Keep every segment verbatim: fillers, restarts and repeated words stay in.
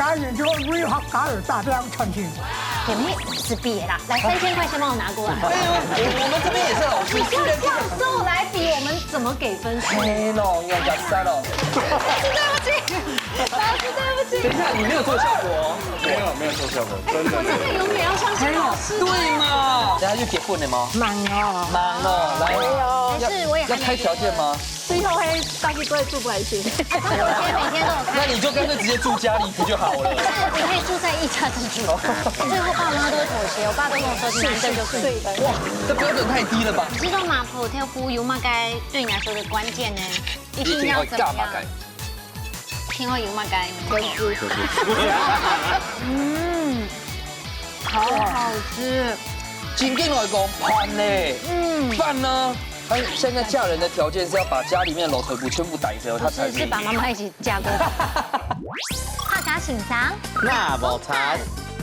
啊，你就为客家人打拼创新。也没十毕业啦，来三千块先帮我拿过来。对啊，我们这边也是老师，你叫教授来比我们怎么给分数？哎喏，用假三哦。老师对不起，老师对不起。等一下，你没有做效果哦。没有没有做效果，真的我真的永远要相信老师。对嘛？等下就结婚了吗？忙哦。忙哦，来，还是我也还没要开条件吗？最后还到底做不做不开心？他每天每天都有开。那你就干脆直接住家里不就好了？你可以住在一家之主，最后爸妈都会妥协。我爸都跟我说，男生就睡。哇，这标准太低了吧？知道吗？普天夫有么个对你来说的关键呢？一定要怎么样？干嘛改？天后有么个？嗯，好好吃。今天来讲饭呢？嗯，饭呢？他现在嫁人的条件是要把家里面的老头部全部带走，他才不是，是爸爸妈妈一起嫁过。客家先生，那无差。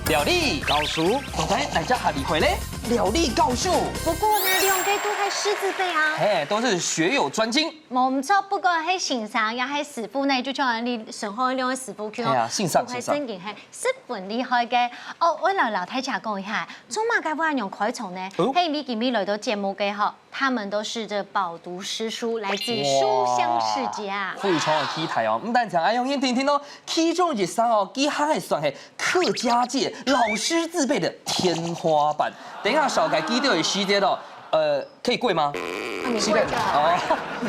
料理高手，来，大家好，你回来。料理高手，不过呢，两个都在师字辈啊。哎，都是学有专精。没错，不管是先生也是师傅呢，就像你身后两个师傅，哎呀，先生都是正经是十分厉害的。哦，我来老太太讲一下，中马该不要用开场呢？哦嘿，你今天来到节目个哈，他们都是这饱读诗书，来自于书香世家。非常的期待哦。毋單淨愛用眼聽聽哦，其中一儕哦，佢還算係客家界老師字輩的天花板。等一下紹介佢兜个時節哦，呃，可以跪嗎？你跪就好。哦，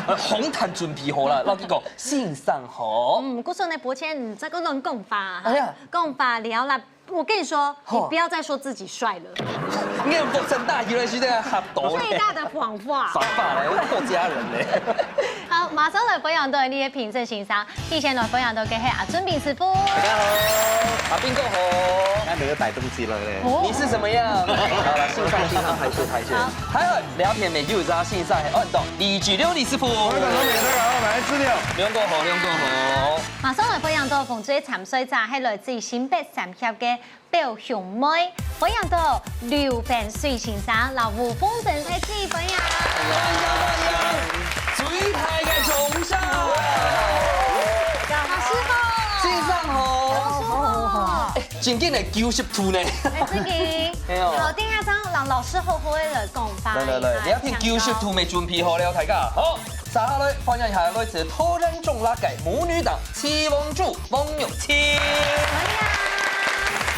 呃，紅毯準備好了，然後結果先生好。嗯，故所呢，伯謙，你這个亂講法，哎呀，講法了啦。我跟你说，你吼不要再说自己帅了。你不成大一了，現在還多最大的谎话。反爸嘞，我客家人嘞。好，馬上來分享到你的評審先生，第一先來分享到个係阿俊平師傅。大家好，阿斌哥好，那你又摆东西了嘞。哦你是什麼樣？好了，先生先生，拍手拍手。還有聊天沒有啥先生，哦，你懂，李志龍李師傅。大家好，大家好，來，資料。龍哥好，龍哥好。馬上來分享到紅隊參賽者，係來自於新北三峽个表兄妹，分享到劉本水先生，老吳鳳珍在這一分呀。最大个掌聲！老師好，先生好。老師好。哎，正經个九十度呢。哎，正經。哎呦好，等一下，張老老師好好的來講吧。來來來，你要聽九十度沒準備好了，大家好。接下來歡迎下來自桃園中壢个母女檔，七王子王玉清。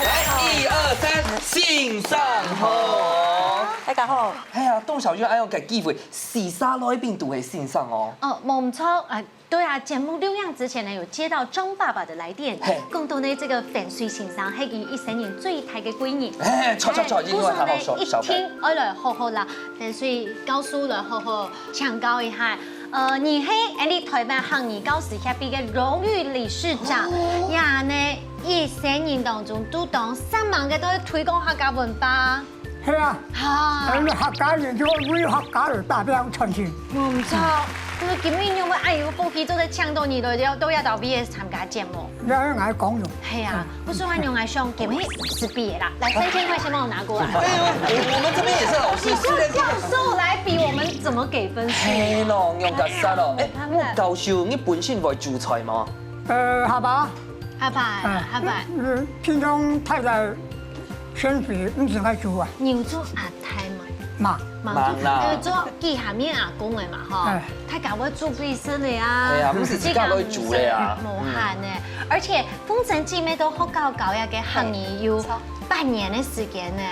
來，一二三，先生好。大家好，哎呀，當小月愛用个機會，四儕來賓都係先生哦。哦，無錯，啊，對啊，節目錄音之前呢，有接到張爸爸的來電，嘿講到呢這个本水先生係佢一生人最大个貴人。哎，錯錯錯，哎一定會好好故所呢一紹紹介。定愛來好好啦，本水教授來好好請教一下。呃，你係俺哋台灣客語教師協會个榮譽理事長，哦也呢一生人當中都當煞猛个都推廣客家文化。係啊，哈，俺客家人就為客家人打拚賺錢，無錯，就是今日因為哎呦，福氣做得請到你都要都要到V S參加節目。那𠊎講用。係啊，不是萬用來上，今日是畢業啦，來三千塊先幫我拿過來。哎呦，我我們這邊也是老師，你叫是在教授來比我們怎麼給分數？嘿咯，用假殺咯。哎，沒辦法教授，你本身會煮菜嗎？呃，好吧，阿爸，阿爸，呃，平常太太身體毋係愛煮啊，你有做阿太嗎？嘛，嘛嘛啦呃，做佢下面阿公个嘛，吼哎，大家會煮比食个啊，哎呀毋係自家會煮个啊無閒呢。而且鳳珍姊妹都學校教育个客語有半年个時間呢。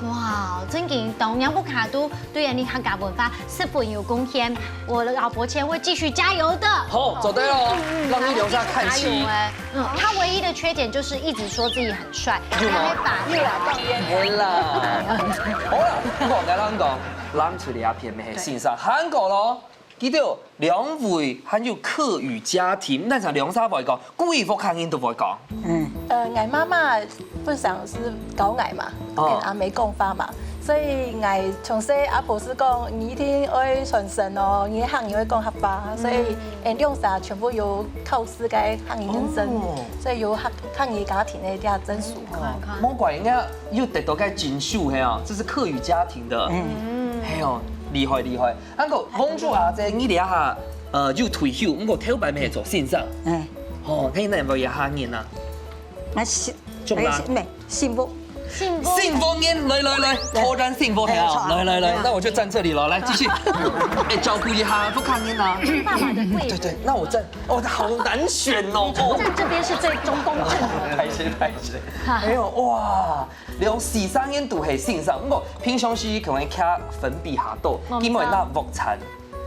哇，正經當然屋下都對恁呢客家文化十分有貢獻。我的老伯謙會繼續加油的。好，做得咯，讓你留下看戲。嗯，他唯一的缺點就是一直說自己很帥，有嗎他會把係啦，好啦，毋過𠊎摎你講，攬出來啊，片尾係先生，還過咯，佢兜兩位還有客語家庭，但係兩儕會講，歸屋下人都會講。呃，𠊎媽媽本身係教𠊎嘛，哦跟阿姆講話嘛，所以𠊎從細阿婆係講，你一定愛傳承哦，你个客語愛講客話，所以誒兩儕全部有考試个客語認證，哦所以有客客語家庭个這證書。看看。莫怪人家又得到个金秀，嘿啊，這是客語家庭的，嗯，嘿哦，厲害厲害。啊，毋過翁主阿姐，你這下呃有退休，毋過頭擺乜係做先生，嗯，哦，你那有一下年啊？那幸，中啦。哎，幸，没，幸福。幸福。幸福面，来来来，来。挑战幸福，哎，好，来来来，好。那我就站这里了，来继续。哎，照顾一下，不看见啦。爸爸的位置。对对，那我站，哦，好难选哦。哦。站这边是最中公正的。拍谁拍谁。哎呦，哇，两四三年都很欣赏，不过平常时可能会看粉笔下多，哦，因为那木炭。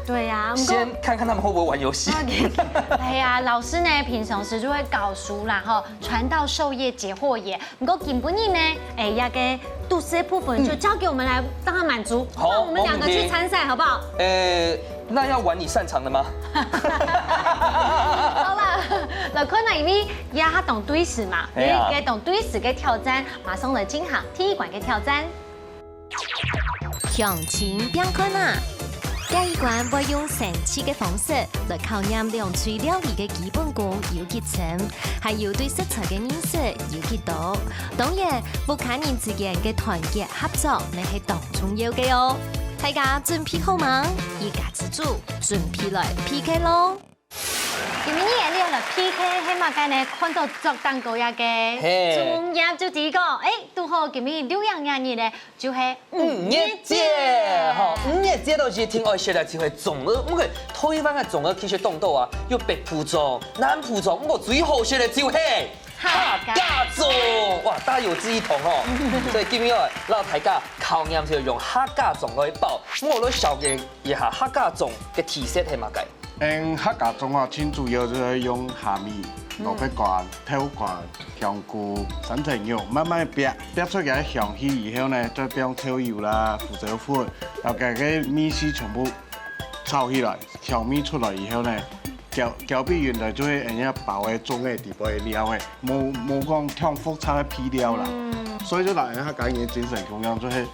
对呀，不过先看看他们会不会玩游戏。OK。哎呀，老师呢，平常时就会教书啦，吼，传道授业解惑也。不过今晡日呢，哎，那个肚屎个部分就交给我们来帮他满足。好，那我们两个去参赛好不好？没问题。呃，那要玩你擅长的吗？好啦，来看啦，因为也还懂对时嘛，哎呀。也懂对时个挑战，马上来进行第一关个挑战。 鄉親請看啊！這一關會用生趣个方式來考驗兩隊料理个基本功有幾深，還有對食材个認識有幾多。當然，屋下人之間个團結合作乜係當重要个哦。大家準備好吂？一家之煮，準備來P K咯！ 今晡日个料理P K係麼个呢？看到桌頂高這个，嘿。主頁就知講，哎，堵好今晡日六月二日呢，就係五月節。五月節。吼，五月節就係聽愛食个就係粽仔，毋過台灣个粽仔其實當多啊，有北埔粽、南埔粽，毋過最好食个就係客家粽。哇，大家有志一同哦。所以今日啊，摎大家考驗就用客家粽來包，毋過我來紹介一下客家粽个特色係麼个。 嗯，客家粽啊，盡主要就係用蝦米、嗯。蘿蔔乾、豆乾、香菇、三層肉，慢慢煸，煸出來香氣以後呢，再放豆油啦、胡椒粉，然後將該个味緒全部炒起來，香味出來以後呢，攪，攪拌勻來就係人家包个粽仔底背个料个，無，無講忒複雜个配料啦。嗯。所以就來客家人个精神共樣，就係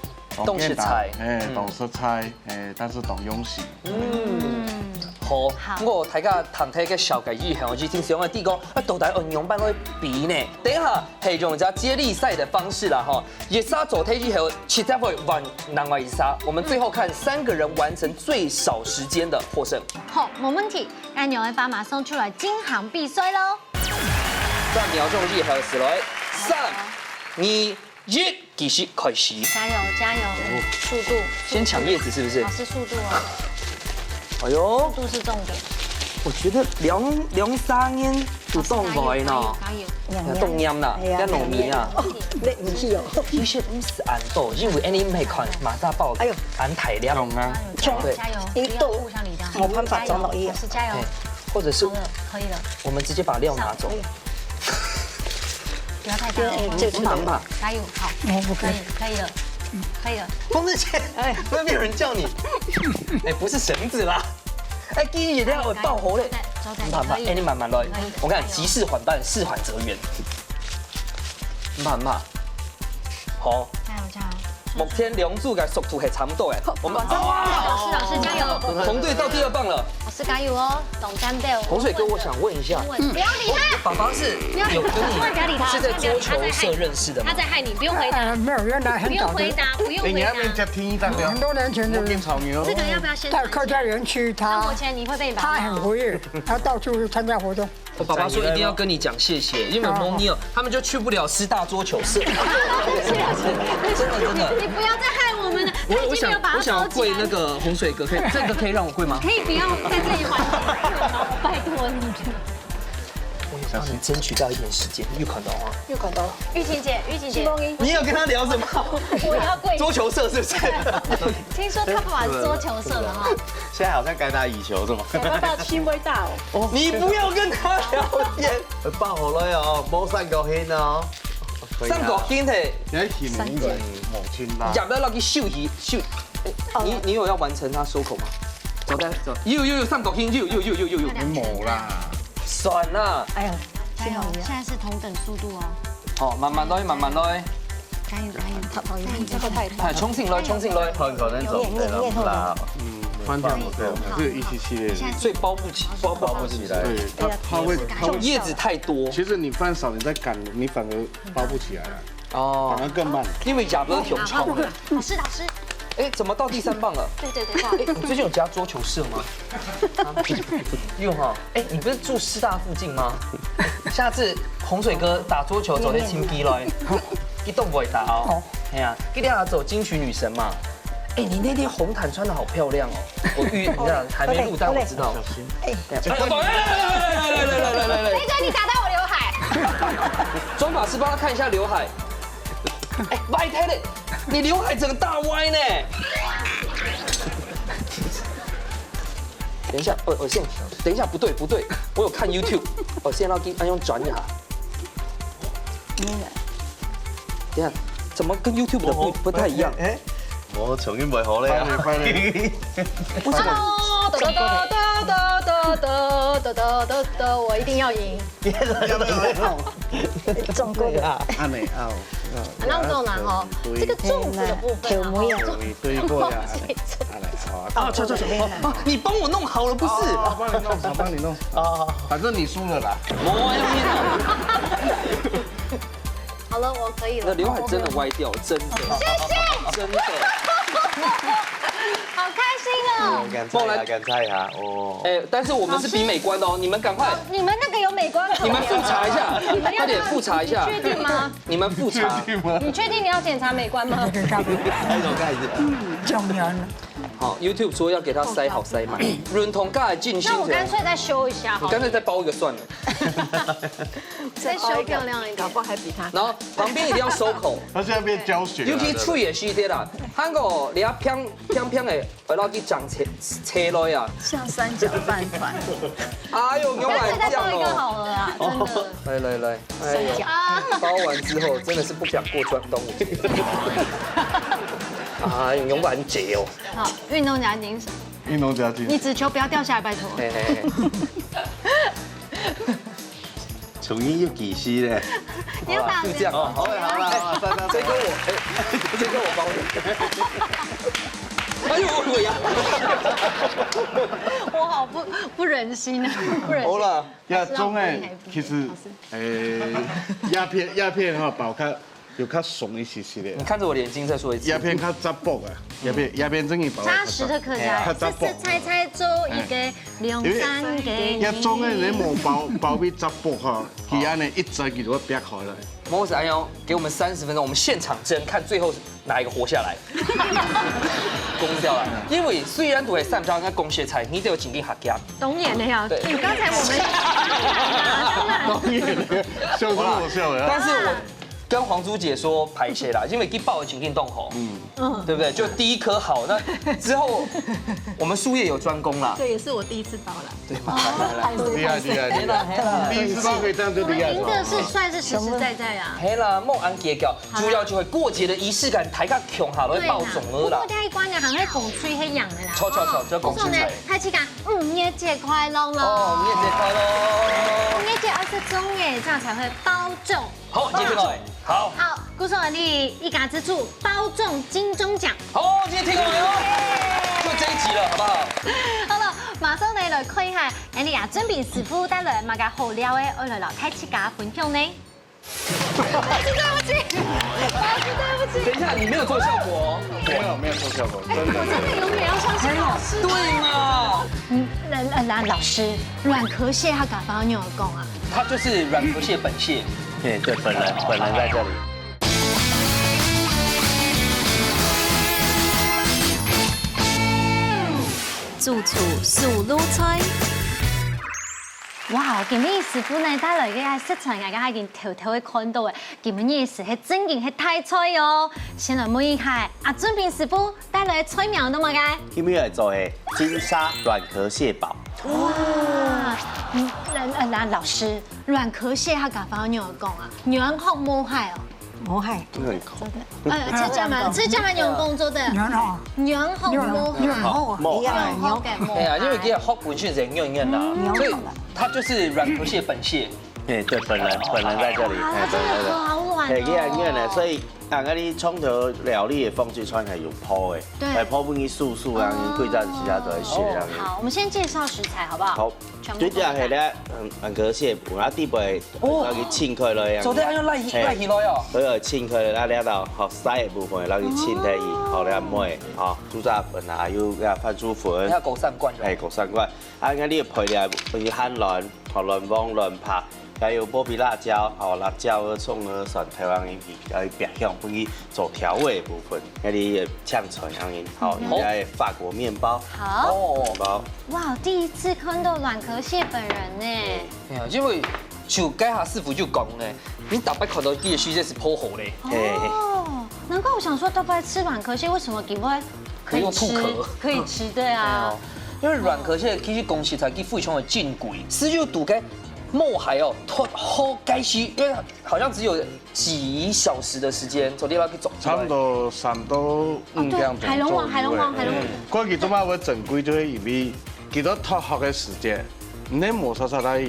當簡單，當食材。哎，嗯。當食材。 哎，但是當用心。嗯，好，好。毋過大家聽忒个紹介以後，一定想愛知講，啊，到底愛仰般來比呢？等一下，係用一隻接力賽个方式啦，吼。一儕做忒以後，直接會換另外一儕。我們最後看三個人完成最少時間的獲勝。好，無問題。恁樣个話，馬上就來進行比賽咯。三秒鐘以後，係來，三、二、一。 計時開始。加油，加油，速度。先搶葉子是不是？老師，速度哦。哎呦，速度是重點。我覺得兩，兩三年就當會呢。加油，加油，加油。當黏啦，哎呀，要糯米啊。哦，你，你去哦。其實毋使恁多，因為恁樣毋係看馬上包，哎呦，恁大粒。重啊。加油，對。加油，一度不要互相禮讓。沒辦法裝到一樣。加油，老師加油。哎，或者是好了，可以了。我們直接把料拿走。好，可以。 不要太大哦，哎，這个不忙吧？加油，好，哦，OK。可以，可以了，可以了。洪志杰，哎。會不會有人叫你？哎，不是繩子啦。哎，記得了，我爆火咧。招待，招待，慢慢，可以了。哎，你慢慢來。可以了，我跟你講，加油。急事緩辦，事緩則圓。慢慢。好。加油，加油。目前兩組个速度還差不多哎，我們，哇，老師，老師，加油。紅隊到第二棒了。 老師加油哦，當戰鬥。洪水哥，我想問一下，不要理他。爸爸是有跟你，不要理他，是在桌球社認識的嗎？他在害你，不用回答，呃，沒有，原來很早就，不用回答，不用回答。哎，你還沒講聽一段。很多年前就，我變草牛。這個要不要先拿一下？在客家園區，他，生活圈你會被你爸爸罵。他很活躍，他到處參加活動。我爸爸說一定要跟你講謝謝，因為沒有你哦，他們就去不了師大桌球社。真的，真的。你不要再害我們了，我，他已經沒有把它收起來了。我想，我想要跪那個洪水哥，可以，這個可以讓我跪嗎？可以不要在這裡環境，拜託你。我有幫你爭取到一點時間，有看到嗎？有看到。玉琴姐，玉琴姐，你有跟他聊什麼？我要跪。桌球社是不是？聽說他爸爸是桌球社的哈。現在好像該打羽球是嗎？想要到青尾大哦。你不要跟他聊天。爆好了哦，無三角形哦。可以啊。三角形嘿。你還行，應該無清啦。入了落去秀一秀。你，你有要完成他收口嗎？走，走。有，有，有，三角形，有，有，有。你無啦。算啦。哎呀，加油，現在是同等速度哦。好，慢慢來，慢慢來。加油，加油。他，他，他，哎，衝進來，衝進來。很可能走，有點，有點，有點後面。嗯，方向不對，這個一七七的。所以包不起，包不起來。對，它，它會，它會，葉子太多。其實你飯少，你再趕，你反而包不起來了，哦，反而更慢。因為夾不到球場。老師，老師，哎，怎么到第三棒了？对对对，不好意思。哎，你最近有加桌球社吗？啊，有哈。哎，你不是住师大附近吗？下次洪水哥打桌球走在青基来，你都不会打哦。哎呀，一定要走金曲女神嘛。哎，你那天红毯穿得好漂亮哦。我预，你看还没录，但我知道。哎，哎，哎，哎，哎，哎，哎，哎，哎，哎，哎，哎，飞哥，你打到我刘海。妆发师帮他看一下刘海。哎，歪开了，你刘海整个大歪呢。等一下，我我先，等一下，不对不对，我有看YouTube，我现在要给安用转一下。等一下，怎么跟 YouTube 的不不太一样？哎，我重新买好了呀。快点，快点。哦，得得得得得得得得得得得，我一定要赢。中过的。按呢拗。那我跟我讲哦，这个粽子的部分啊，对对过呀。啊，错错错，啊，你帮我弄好了不是？帮你弄，我帮你弄。啊，反正你输了啦。我要好了，我可以了。那刘海真的歪掉，真的，谢谢，真的。好开心哦。敢猜一下，敢猜一下哦。哎，但是我们是比美观的哦，你们赶快，你们那个有美观口，你们复查一下，你们要快点复查一下，你确定吗？你们复查。你确定你要检查美观吗？开始开始。中原了。好，YouTube 说要给他塞好塞满，润通盖进行那我干脆再修一下好了，你干脆再包一个算了。再修漂亮一点。搞不好还比他。然后旁边一定要收口，他现在变教学了。尤其脆也是一点啦，韩国你要偏偏偏的，我要去长切切落啊。像三角饭团。哎呦，牛干脆再包一个板酱哦！好了啦，真的。来来来，哎呦，啊，包完之后真的是不想过端端午节。哎呦，牛板节哦。好，运动加精神，运动加进你。只求不要掉下来，拜托。嘿嘿嘿。重新又几息嘞？你要打就这样哦，好了好了好了，这个我，哎，这个我包你。哎呦，我呀，我好不不忍心啊，不忍心。好了，呀，中诶，其实，诶，鸦片鸦片哈，包较有较松一些些的你。看着我的眼睛再说一次鸦。片较扎薄啊，鸦片鸦片真个包。扎实的客家，哎是是猜猜做一个两三个。呀，中诶，你无包包比扎薄哈，佢安尼一折佢就会变好了。我是哎呦，给我们三十分钟，我们现场争，看最后哪一个活下来。公掉了，因为虽然都会上场，那公学菜，你都有经历客家。当然的呀，对你刚才我们当然笑死我笑了。但是我跟黄珠姐说拍谢啦，因为给爆的情境动吼，嗯，对不对？就第一颗好，那之后我们术业有专攻啦。这也是我第一次包了。对嘛，来来来。厉害厉害厉害！第一次都可以这样就厉害了。赢的是算是实实在在啊。嘿啦，莫安结交，主要就会过节的仪式感，大家共下来爆粽了啦不过。第一关呢，还会讲出一些样的啦。错错错，这讲出来。所以呢，开始讲五月节快乐咯。哦，五月节快乐！五月节二十中哎，这样才会包中。好，接下来，好，好，故所你一家之主包中金钟奖。好，今天听完哦，就这一集了，好不好？好了，马上呢来看一下，哎呀，俊斌师傅带来么个好料哎，我来老开自家分享呢。老师对不起，老师对不起。等一下，你没有做效果哦。没有没有做效果，真的。我真的永远要相信老师。对嘛？嗯，那那那老师，软壳蟹他敢帮你讲啊？他就是软壳蟹本蟹。对对，本人本人在这里。主厨手路菜。哇，今日師傅呢帶來个食材，大家已經偷偷个看到誒，今日係正經係大菜哦。先來問一下阿俊斌師傅，帶來个菜名係麼个？今日來做个金沙軟殼蟹堡。哇，嗯，那那那老師，軟殼蟹客家話仰講啊？軟殼無蟹哦。無蟹。很酷。呃，這叫嘛，這叫嘛軟殼做的。軟殼。軟殼無蟹。軟殼啊。無蟹。軟殼个無蟹。哎呀，因為佢个殼本身係軟軟啦，所以它就是軟殼蟹本蟹。哎，對，本人本人在這裡，啊，哎，它真的本人在這裡。好係，佢恁軟个，所以啊，該你創頭料理个方式全係用烰个，對。係烰分佢酥酥啊，哦。你歸隻時下都會食啊。好，我們先介紹食材好不好？好，全部都最主要係咧，嗯，軟殼蟹，然後底背哦。愛佢清開來啊。做得愛用拉起，係。拉起來哦。對，清開來，然後這道，好，鰓个部分，然後佢清忒去，哦。好，這尾，好，豬雜粉啊，還有這番薯粉。你要勾三罐就好。係，勾三罐。啊，該你个配料，有蜆卵，好，卵黃、卵白， 還有剝皮辣椒，吼，辣椒、蔥啊、蒜頭恁樣，愛煏香，分佢做調味个部分。該你个青菜恁樣，吼，嗯。應該法國麵包。好。哦。麵包。哇，第一次看到軟殼蟹本人呢。哎呀，因為就該下師傅就講呢，你逐擺看到佢个時節係烰好咧。係。哦，難怪我想說，逐擺食軟殼蟹，為什麼佢會可以吃，不用吐殼。可以吃，對啊。哎呦，因為軟殼蟹其實講實在，佢非常个珍貴，只有堵該 毛蟹哦，脫殼該時，因為好像只有幾小時的時間，昨天要去走出來。差不多三到五點鐘左右。哦，對，海龍王，海龍王，海龍王。嗯，過去做麼个會珍貴，就係因為佢都脫殼个時間，你無煞煞來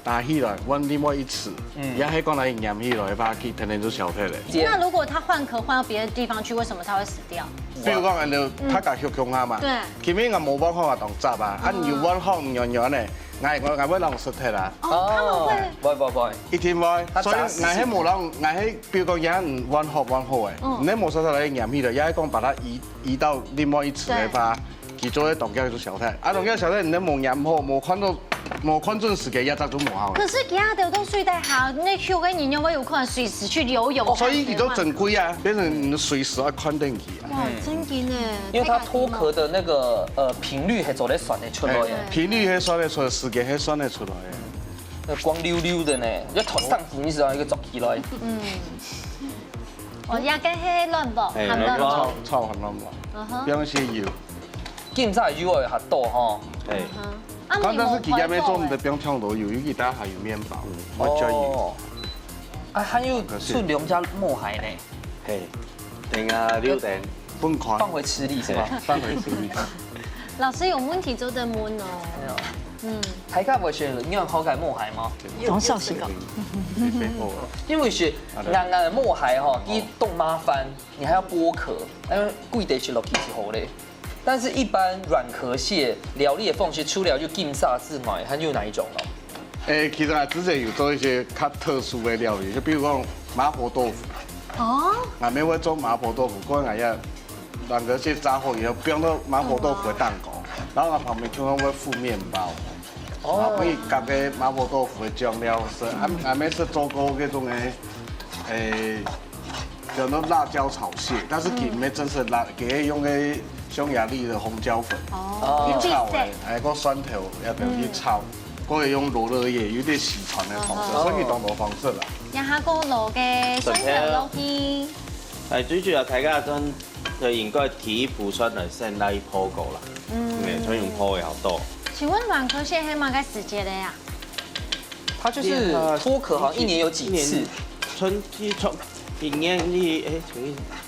拿起來，換另外一次，嗯。也係講來黏起來，把佢天天就消退了。那如果它換殼換到別的地方去，為什麼它會死掉？比如講，恁樣，嗯。大家畜共下嘛，對。今日𠊎無換殼啊，當雜啊，啊，嗯。你有換殼軟軟个， 𠊎，𠊎，𠊎會摎食忒啊。哦，他們會。哦，會，會，會。一定會。他雜食性。所以𠊎係無摎，𠊎係，比如講，佢毋換好，換好个，嗯。你無煞煞來黏起來，也係講把它移，移到另外一處个話，對。佢就會當下就消退。啊，當下消退，你無黏好，無看到，無看準時間，一隻就無效了。可是其他的都睡得好，那畜个人又會有可能隨時去游泳。哦，所以佢就珍貴啊，變成你隨時要看等佢。 哇，嗯。真个呢，因為佢脫殼的那個，呃，頻率還做得算得出來。哎，頻率還算得出來，時間還算得出來。那光溜溜的呢，要脫上浮，你知道一個捉起來。嗯。哦，也跟黑卵不，哎，鹹卵不。卵炒，炒鹹卵不。嗯哼。不用先油。今朝油會較多吼。哎。嗯哼。啊，剛剛是幾家沒做，你的不用忒多油，尤其大家還有麵包，嗯。我教你。哦。啊，還有出兩隻毛蟹呢。 嘿，等下六點。分開。放回池裡是嗎？嘿，放回池裡。老師有問題做得問哦。哎呦。嗯。大家會選軟殼个毛蟹嗎？當小心哦。因為係硬硬个毛蟹吼，佢當麻煩，你還要剝殼，因為歸塊食落去就好咧。但是一般軟殼蟹料理的方式，除了就金沙之外，還有哪一種呢？ 誒，其實啊，之前有做一些較特殊的料理，就比如講麻婆豆腐。哦。𠊎乜會做麻婆豆腐，過來𠊎也，兩個先炸好以後，放到麻婆豆腐的蛋糕，然後𠊎旁邊通常會附麵包，哦。然後可以夾个麻婆豆腐的醬料食。啊，𠊎乜係做過這種的，誒， 有那種辣椒炒蟹，但是佢毋係真實辣，佢係用个匈牙利的紅椒粉，哦。去炒个，還有个蒜頭，也等去炒，嗯。過來用羅勒葉，有點洗傳的方式，哦。所以佢當多方式啦。然後過落个蒜頭落去。哎，最主要大家真的應該第一步先來先來烰過啦，嗯。嗯，先用烰个好多。請問軟殼蟹係麼个時節个啊？ 它就是脫殼，好像一年有幾次？一年，春季，春，一年你，誒，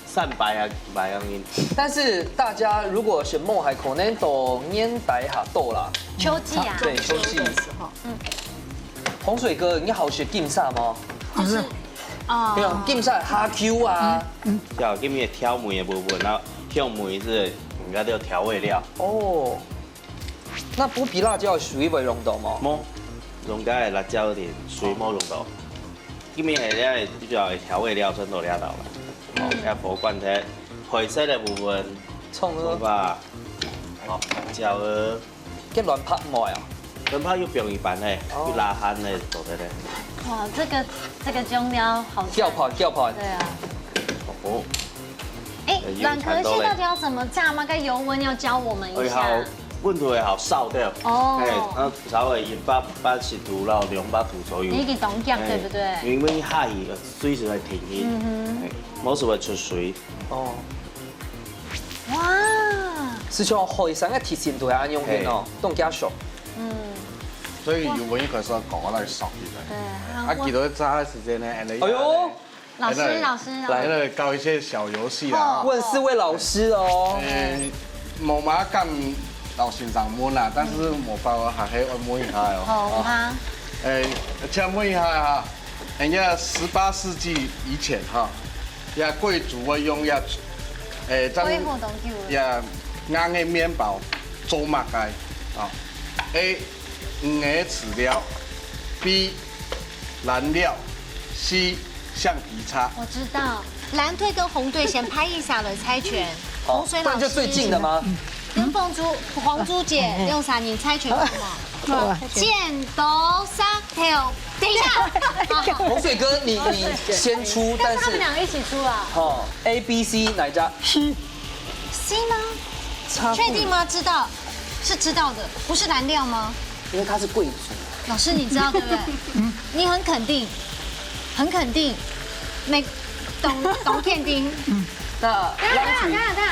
三擺啊，五擺啊，你。但是大家如果選毛蟹，可能都年底較多啦。秋季啊。對，秋季。秋季的時候。嗯。洪水哥，你好食金沙嗎？就是，哦。對啊，金沙蝦球啊。嗯，嗯。對啊，今日調味的部分，然後調味是人家都有調味料。哦。 那剝皮辣椒个水會用到無？無，用該个辣椒个水無用到。因為係咧，主要係調味料全部這兜啦。哦，嗯。愛火關忒，配色个部分，蔥啊。蔥啊，哦，辣椒啊。該卵白無啊？卵白又放一半咧，哦。又拉蜆咧，做得咧。哇，這個，這個醬料好讚。吊盤，吊盤。對啊。哦。哎，呃，軟殼蟹到底要怎麼炸嗎？該油溫要教我們一下。哎，好。 溫度會好燒掉。哦。哎，那稍微一百八十度到兩百度左右。你已經當強，哎，對不對？因為下雨，呃，隨時會停去。嗯哼。哎，無時會出水。哦。哇。係像海產个特性都係恁樣个哦，嘿。當加熟。嗯。所以油溫一開始要搞來燒起來。對，啊，啊，我記得炸个時間呢，哎呦。 老師，來，老師，來，老師。來，搞一些小遊戲啊。哦。問四位老師哦。誒，無麼敢老先生問啦，但是無辦法，還係愛問一下哦。好嗎？誒，請問一下哈，人家十八世纪以前哈，呀贵族会用呀，诶，这样恢复东西。呀硬个面包做么个啊？A，鱼个飼料，B，燃料，C，橡皮擦。我知道，蓝队跟红队先拍一下了猜拳。好，洪水老师不然就最近的吗？跟凤珠、黄珠姐用啥？你猜拳是什么？剪刀石头。等一下，好好洪水哥，你你先出，但但是是他们两个一起出啊。哦，A、B、C 哪一家？ C， C 吗？差不确定吗？知道，是知道的，不是燃料吗？因为他是贵族。老师，你知道对不对？你很肯定，很肯定，没懂懂肯定。的等一下，等一下，等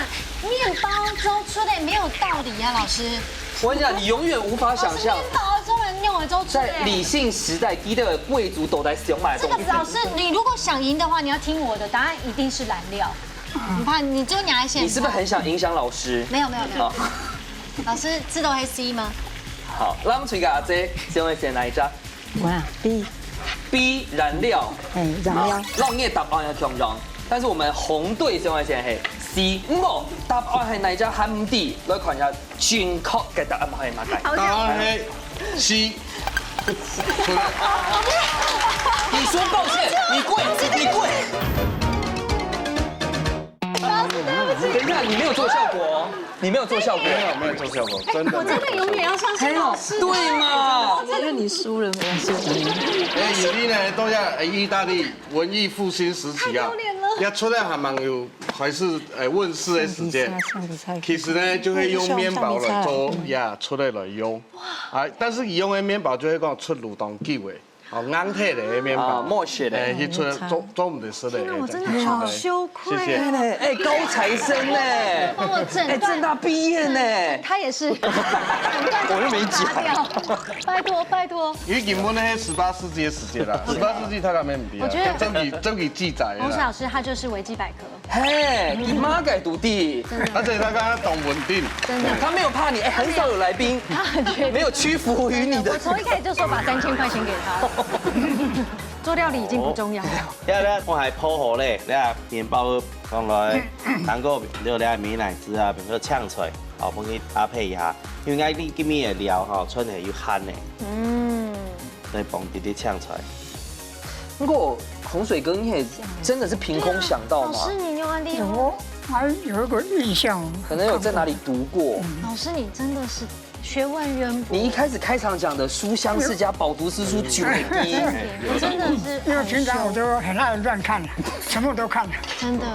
一下，面包周出的没有道理啊，老师。我跟你讲，你永远无法想象老师，面包周人用的周出的。在理性时代，低调的贵族都在想买东西。这个老师，你如果想赢的话，你要听我的，答案一定是燃料。你怕你就拿来现你是不是很想影响老师？没有没有没有好。老师，知道黑 C 吗？好，那我们出一个阿姐，先会选哪一家？我啊，B， B 燃料。哎，燃料。让你的答案要共样，但是我们红队先会选嘿 C。不过答案是哪一家还不知，来看一下正确的答案是哪个。答案是 C。出来。你说抱歉，你跪，你跪。等一下，你没有做效果哦，你没有做效果。没有没有做效果，真的我真的永远要相信老师。对嘛？那你输了没关系。哎，你呢？都要哎，意大利文艺复兴时期啊，太丢脸了要出来还蛮有，还是哎问世的时间。橡皮擦，橡皮擦。其实呢，就会用面包来做呀，出来来用。啊，但是用的面包就会讲出炉当久的，哦，硬体的面包，啊，磨屑的哎，去出来做做我们的事的。天啊，我真的好羞愧谢谢。哦。哎，高材生呢？帮我整哎，政大毕业呢？他也是。我又没讲。拜托拜托。因为根本那些十八世纪的时间啦，十八世纪他还没有毕业，我觉得这里这里记载的啦。洪水老师他就是维基百科。嘿，你妈改徒弟，而且他刚刚懂稳定，真的。他没有怕你，哎，很少有来宾他很确定没有屈服于你的我。从一开始就说把三千块钱给他了。做料理已经不重要了。呀，你看，我还鋪好咧，你看面包放落去，然後你个美乃滋啊，比如說青菜，哦，放去搭配一下，因為你今日个料吼，全係有鹹个，嗯，所以放啲啲青菜。不过洪水哥，你也真的是凭空想到嘛老师，？你有案例有哦哦。，还有一个印象，可能有在哪里读过。老师，你真的是学问渊博。你一开始开场讲的书香世家饱读诗书酒的第一，我真的是因为平常我都很爱乱看，什么都看。真的，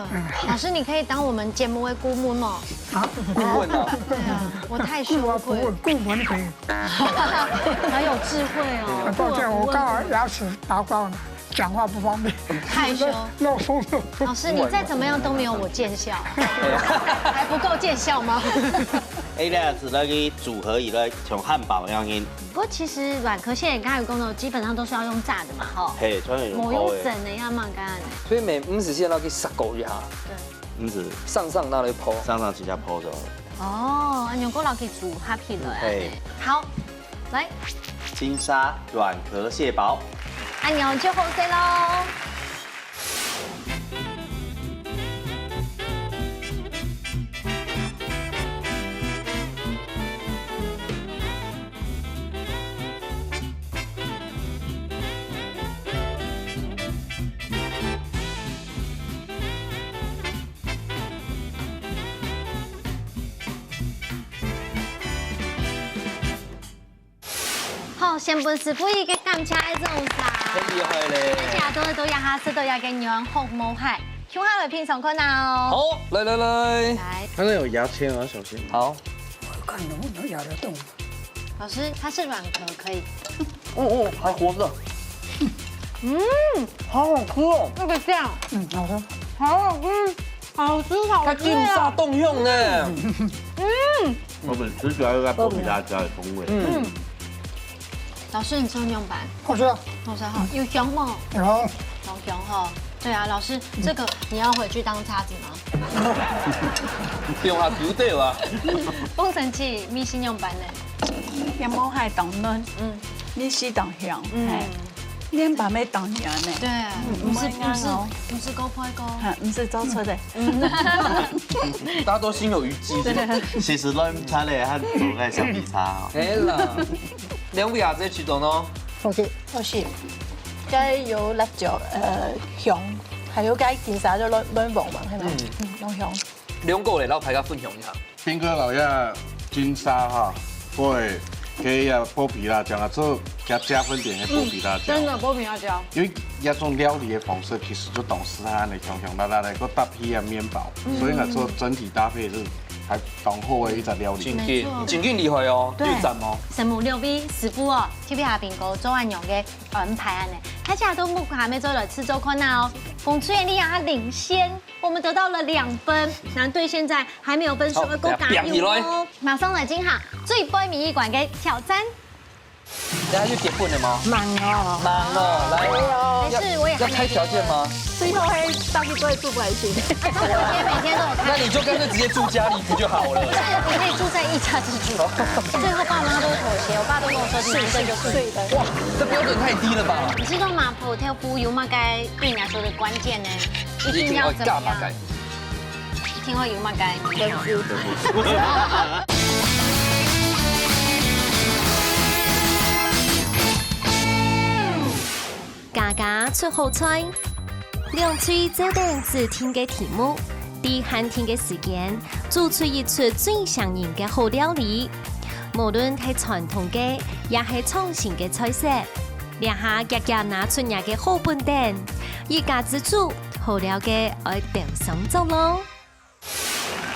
老师，你可以当我们节目的顾问吗？啊，顾问啊，对啊，我太顾啊，羞愧了。顾顾问可以。好有智慧哦。抱歉，我顾问刚好牙齿拔光了，讲话不方便。害羞。漏风漏风。老师，你再怎么样都没有我见笑，还不够见笑吗？哎，你係那个組合以來，像漢堡一樣个，不过其实軟殼蟹你刚才有讲到，基本上都是要用炸的嘛，吼。嘿，全係用無用烤个，整的要慢干的。所以每五十线要去杀狗一下，毋係上上那里抛。上上直接鋪咗。哦，用過落去煮合起來啊。嘿好，來，金沙軟殼蟹堡。按鈕就好勢咯。好，先分師傅一个感謝个掌聲。太厲害了！大家都都這下食到這个軟殼毛蟹，共下來品嚐看啊哦。好，来来来，來，它那有牙签啊，小心。好，我看能不能咬得动。老師，它是軟殼，可以。哦哦，还活着。嗯，好好吃哦。那个醬嗯，好的。好好吃，好吃好它金沙吃啊。冻用呢。嗯，我們最主要要多給大家加點風味。嗯，老師，你食仰般？好吃啊，好吃哈，有香無？然后有香哈。對啊，老師，這個你要回去當叉子嗎？不用它丢掉啊。豐臣姐，你食仰般呢？這毛蟹當嫩，嗯你食當香，嗯嘿。，連爸乜當然呢。對，毋係，毋係，毋係高配高。哈，毋係做出來。大家都心有餘悸。其實亂猜咧，佢做个小米茶哦。係啦，兩位阿姊試著呢？好食。好食。該有辣椒，呃，香，還有該金沙就卵卵黃嘛，係嘛？嗯，當香。兩個咧，摎大家分享一下。 兵哥老爺金沙哈，會，該个剝皮辣椒啊，做加加分點个剝皮辣椒。真的，剝皮辣椒。因為這種料理个方式，其實就當適合恁樣香香辣辣个，又搭配啊麵包，所以呢，做整體搭配是還當好个一隻料理。真个，真个厲害哦，對。有讚哦。承蒙兩位師傅哦，特別阿兵哥做恁樣个安排恁樣，大家都目前還沒做了試做看啊哦，紅隊你也領先。 我們得到了兩分，藍隊現在還沒有分數，好，要加油哦！馬上來進行最背尾一關个挑戰。等下就結分了嗎？慢哦。慢哦，來，哎呦。要，還是我也還沒要開條件嗎？最後還上去做主播還行。啊，他每天每天都有開。那你就乾脆直接住家裡不就好了？你可以住在一家之主。最後爸媽都妥協，我爸都跟我說，你男生就睡。哇，這標準太低了吧？你知道麻婆豆腐有麼个對你來說的關鍵呢？ 一定要怎麼樣？一定要幹嘛改？一定要有麼个？家家出好菜，兩隊做等指定个題目，在限定个時間，做出一出最像人个好料理。無論係傳統个，也係創新个菜色，這下遽遽拿出若个好本等，一家之煮 好料个愛鬥相助咯。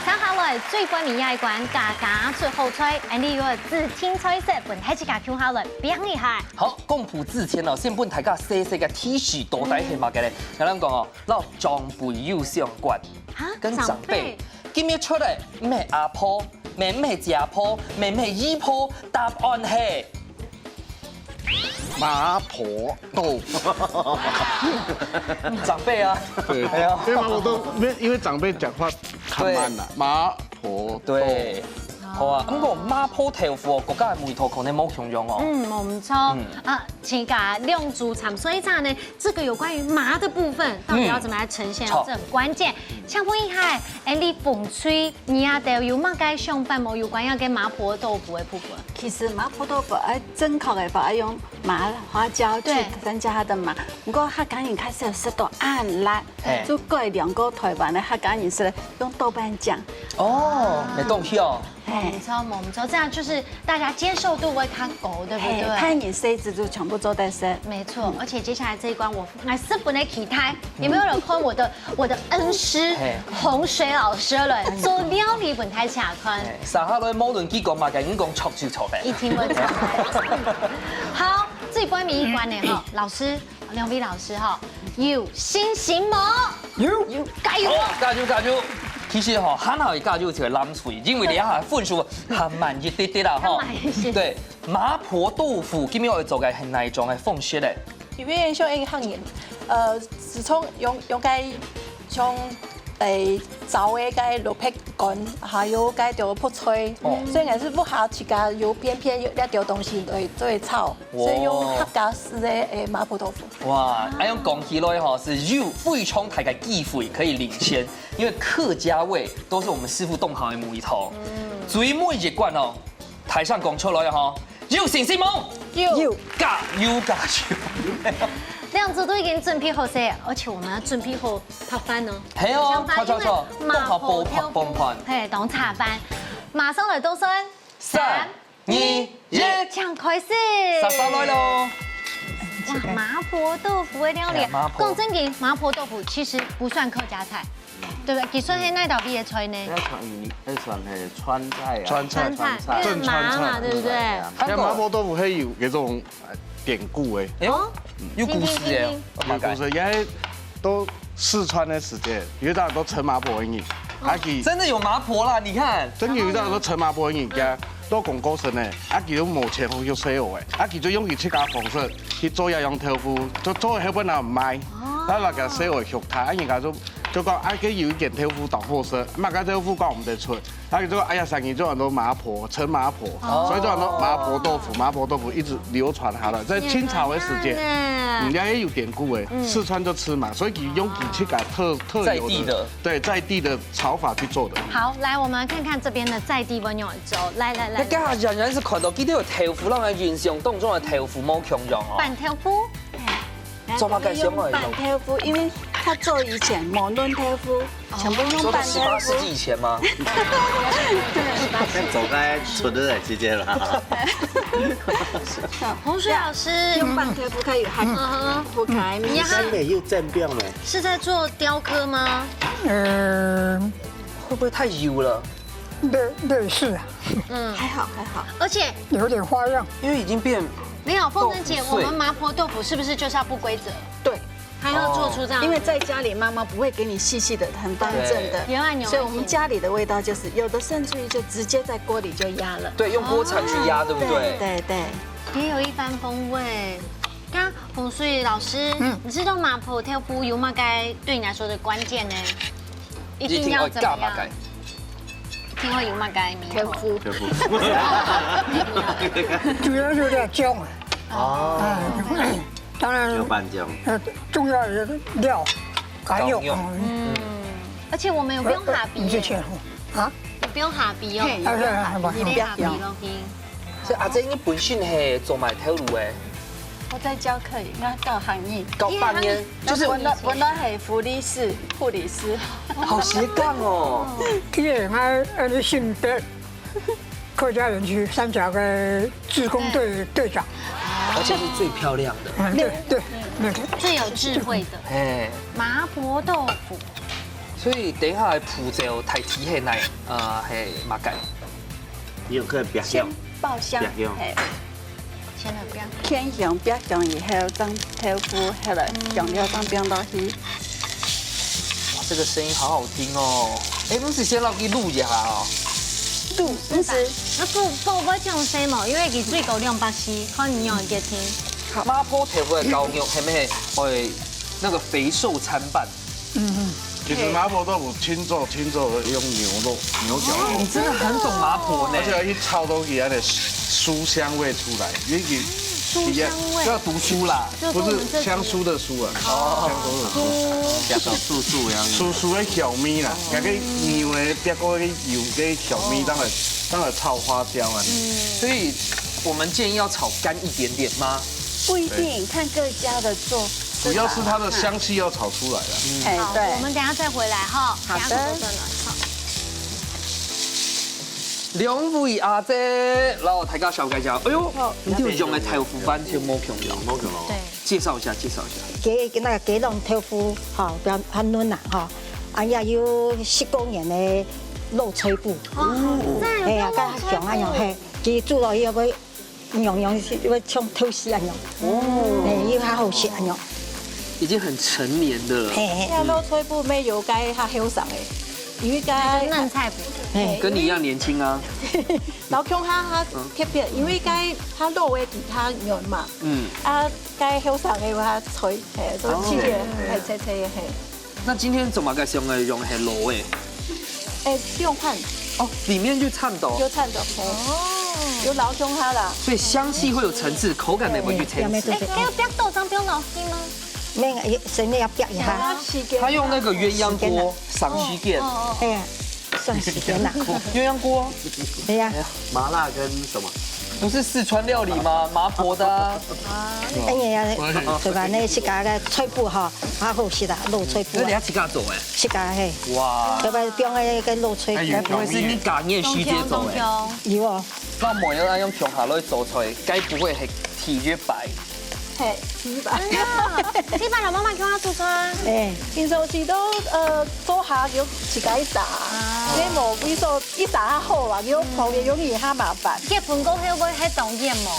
接下來最關鍵一關，家家出好菜，恁樣有个指定菜色，分大自家共下來拼一下。好，公佈之前哦，先分大家細細个提示，到底係麼个咧？𠊎等講哦，摎長輩有相關，哈？跟長輩，長輩。今日出來，毋係阿婆，毋係，毋係姐婆，毋係，毋係姨婆，答案係 麻婆豆腐。長輩啊。對，哎呀。因為麻婆豆腐，因為，因為長輩講話較慢啦。對。麻婆豆腐。對。好啊，毋過麻婆豆腐哦，各家个味道可能無共樣哦。嗯，無毋著。嗯。啊，請教兩組參賽者呢，這個有關於麻的部分，到底要怎麼來呈現？嗯。這很關鍵。請問一下，哎，你紅隊 你啊，都有麼个想法無？有關該个麻婆豆腐个部分？其實麻婆豆腐，哎，正確个話，愛用麻花椒去，對，增加它的麻。毋過客家人較少食到恁辣，嘿，就改良過台灣个客家人食个用豆瓣醬。哦，沒動氣哦。嘿。無毋著，無毋著，這樣就是大家接受度會較高，對不對？嘿，大人細子就全部做得食。沒錯，嗯。而且接下來這一關我，我十分的期待，有沒有人看我的 我的恩師，嘿，洪水老師來做料理分大家看。嘿，接下來無論佢講麼个，你講著就著个。一定會著。好，最尾一關个吼，老師，兩位老師吼，有信心無？有。有，加油！好，加油，加油！其實吼，還好加油就會淋水，因為這下分數還慢一滴滴啦吼。還慢一些。對，麻婆豆腐今日愛做个係哪一種个方式咧？ 因為像一個客人，呃，自從用，用該像，誒，燥个該蘿蔔乾，還有該條覆菜，哦。所以𠊎係屋下自家有偏偏有這條東西來做炒，哇。所以用客家式个，誒，麻婆豆腐。哇，恁樣講起來吼，係有非常大个機會可以領先，因為客家味都是我們師傅當好个味道。嗯。最尾一關哦， 大聲講出來啊吼！有信心無？有。有。加油，加油！兩組都已經準備好勢，而且我們要準備好白飯哦。係哦，香飯，著，著，著，因為麻婆豆腐，當好，白飯。嘿，當炒飯。馬上來倒算。三、三、二、一。請開始。煞煞來咯。哇，麻婆豆腐个料理。哎呀，麻婆。講正經，麻婆豆腐其實不算客家菜。 對不對？佢算係哪道位个菜呢？該算，該算係川菜啊。川菜。川菜，川菜。因為麻嘛，正川菜。對不對？對啊。該麻婆豆腐係有這種，呃，典故个。哎喲，有故事耶。聽，聽，聽，聽。有故事，因為都四川个時節，有一隻都陳麻婆个人，啊，佢真的有麻婆啦，你看。真的有一隻都陳麻婆个人，佢都講過身个，啊，佢都無錢好去洗碗个，啊，佢就用佢自家方式去做這樣豆腐，就做後尾拿賣，哦。然後拿佢洗碗肉攤，啊，人家就 就講，啊，該有一間豆腐當好食，麼个豆腐講毋得出，佢就講，哎呀，生意就安到麻婆，陳麻婆，所以就安到麻婆豆腐，麻婆豆腐一直流傳下來，在清朝的時間，嗯，也有典故哎，四川就吃嘛，所以佢用佢自家特特有的，在地的。对，在地的炒法去做的。好，来，我们看看这边的在地溫柔粥。来来来，你刚才仍然是看到今天有豆腐，让人印象当中的豆腐冇共样哦。板豆腐，做么个香味？用板豆腐，因为他做以前无嫩豆腐，全部用说到板豆腐十八世纪。以前吗？走开，存的时间了。洪水老师，用板豆腐可以很嗯哼，铺开米你看三个又正变了。是在做雕刻吗？呃，会不会太油了？类类似啊，嗯，还好还好。而且有点花样。因为已经变没有凤珍姐，豆腐碎我们麻婆豆腐是不是就是要不规则？对，还要做出这样，因为在家里妈妈不会给你细细的、很方正的，对有按钮所以我们家里的味道就是有的甚至于就直接在锅里就压了。对，用锅铲去压，对不对？对对，也有一番风味。刚洪水老师，你知道麻婆豆腐有么个对你来说的关键呢？一定要怎么样？一定要有么个名头？豆腐主要是料酱啊，哦，哎，当然有半酱。呃重要的料，还有酱油嗯，而且我们有不用下笔耶，你就切啊，有不用下笔哦，嘿啊是啊，没下笔咯，OK。所以阿姐，你本身系做卖头路诶，我在教课，应该教行业。教半年，就是我那我那系护理师，护理师。好斜杠哦。因为俺俺的性别客家园区三峡个志工队队长，而且是最漂亮的。嗯，对对，那个最有智慧的哎，麻婆豆腐，所以等一下来普州台体系内，呃，系马改。你有可能不要先爆香，不要嘿，千万不要。天香爆香以后，将豆腐还有酱料放放落去，哇，这个声音好好听哦。哎，不是先让你录一下哦。度不是那够够不够酱水嘛？因为你最高两百七，看你有几斤。麻婆豆腐的高牛，系咪系？哎，那个肥瘦参半。其实麻婆豆腐清做清做用牛肉、牛絞肉，你真的很懂麻婆呢而。且要去炒东西，它的书香味出来，因为你书香味要读书啦，就跟我们这不是香酥的酥啊，香酥的酥，加上素素一样。酥酥的香味啦，那个牛的，别个油个香味，当然当然炒花椒啊。所以我们建议要炒干一点点吗？不一定，看各家的做。主要是它的香气要炒出来了。哎，好，对我，们等一下再回来哈，好的等一下回来再来。好。两位阿姐，然后大家小介绍。哎呦，你就用的豆腐完全无共样。没有可能。对，介绍一下，介绍一下。雞那个雞卵豆腐吼，比較較嫩啊吼，啊也有十公元的肉炊布，哇，好讚哦！嘿啊，甲香啊樣嘿，佢煮落去會軟軟，會像吐司啊樣，哦，嘿，又較好食啊樣，已经很成年的了。嘿嘿，那肉炊布没有该它后生诶，因为该嫩菜脯，嘿，跟你一样年轻啊。老公他他特别，因为该他肉会比他软嘛，嗯，啊，该后生的话脆，嘿，所以吃起来还脆脆的嘿。那今天怎么个想要用很肉诶？哎，不用看，哦，里面就颤抖，有颤抖，嘿，有老公他啦，所以香气会有层次，口感也不会去层次对对。哎，要不要豆浆不用老心吗？那个生理要煏一下，啊，时间他用那个鸳鸯锅赏西店，哎呀，算时间啦，鸳鸯锅哎呀，麻辣跟什么？不是四川料理吗？麻婆的啊。哎呀，对吧？那自家个炊布哈，好好食啦，肉炊布啊，那你要自家做哎，自家嘿，哇，要不然放那个肉炊布，该不会是你家业师姐做哎？有哦，那我要用穷下来做菜，该不会很体育白？嘿，明白。真的，这班老妈妈给我做出来。哎，平常时都呃做下就自家一打，因为无为所一打下好啊，就旁边容易下麻烦。结婚过后会还当远吗？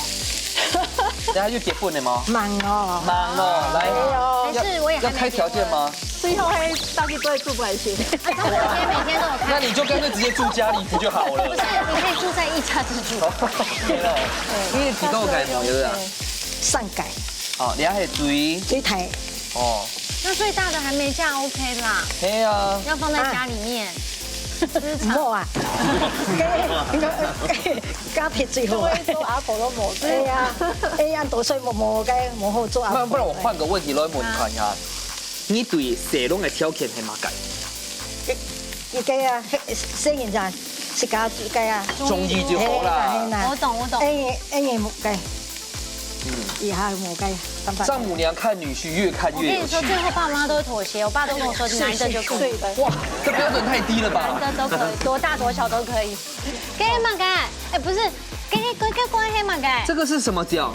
等下就结婚了吗？忙哦，忙哦，来，还是我也还没要开条件吗？最后还到底做做不开心。啊，我每天每天都有看。那你就干脆直接住家里不就好了？不是，你可以住在一家之住。没有，因为提到改模对不对？上改哦，你还可以追水台，哦，那最大的还没嫁 OK 啦，嘿啊，要放在家里面。唔好啊，加，加，加鐵最好啊。做阿婆都無事。哎呀，哎呀，多歲無，無个，無好做阿婆。那不然我换个问题来问看一下，你对細人个条件系么个？一个啊，細人仔，自家个啊。中意就好啦。嘿啦，嘿啦。我懂，我懂。哎，哎，无个。嗯。以后无个，办法。丈母娘看女婿越看越有趣。我跟你说，最后爸妈都会妥协。我爸都跟我说，男的就可以。哇，这标准太低了吧？男的都可以，多大多小都可以。跟么个？哎，不是，跟跟跟关系么个？这个是什么椒？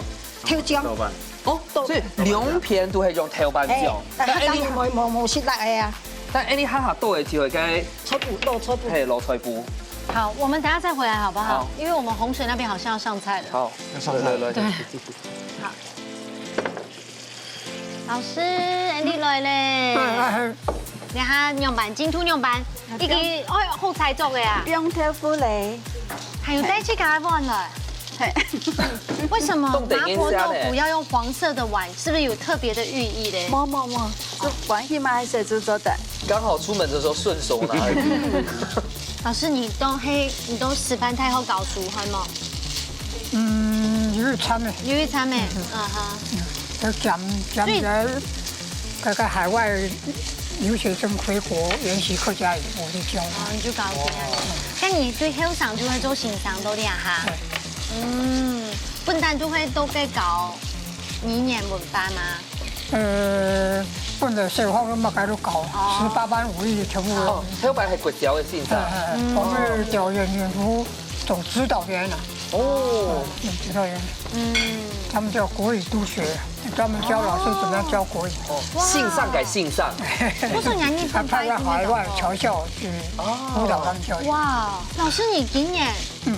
豆椒。豆瓣。哦，所以两片都可以用豆瓣椒。哎，那 Annie 他当然没没没吃辣的啊。那 Annie 哈哈豆的就会该菜脯，落菜脯。嘿，落菜脯。好，我们等下再回来好不好？好。因为我们洪水那边好像要上菜了。好，要上菜了。来来来。对。好。老师，Annie 来嘞。哎哎哎。你看样板，进度样板，已经哎好彩做个啊。用豆腐嘞。还有带去给他问了。 嘿。为什么麻婆豆腐要用黄色的碗？是不是有特别的寓意嘞？无无无，就关系嘛，还是就做得。刚好出门的时候顺手拿而已。老师，你都黑，你都食饭太后搞熟，还吗？嗯，有一餐呢。有一餐呢，嗯哼。要讲讲起来，在在海外留学生回国研习客家语，我就教他。哦，你就搞这样。那你对后生就会做先生多点哈？对。 嗯，本旦就会都在搞语言文化吗？呃，本旦小学都没开始搞，哦。十八般武艺全部。哦，小学系国小个先生。哎哎，我们表演演出走指导员了。哦。嗯，指导员。嗯。他们叫国语督学，专门教老师怎么样教国语。哦，先生改先生。不是，你还派到海外侨校去辅导他们教育。哇，老师，你今年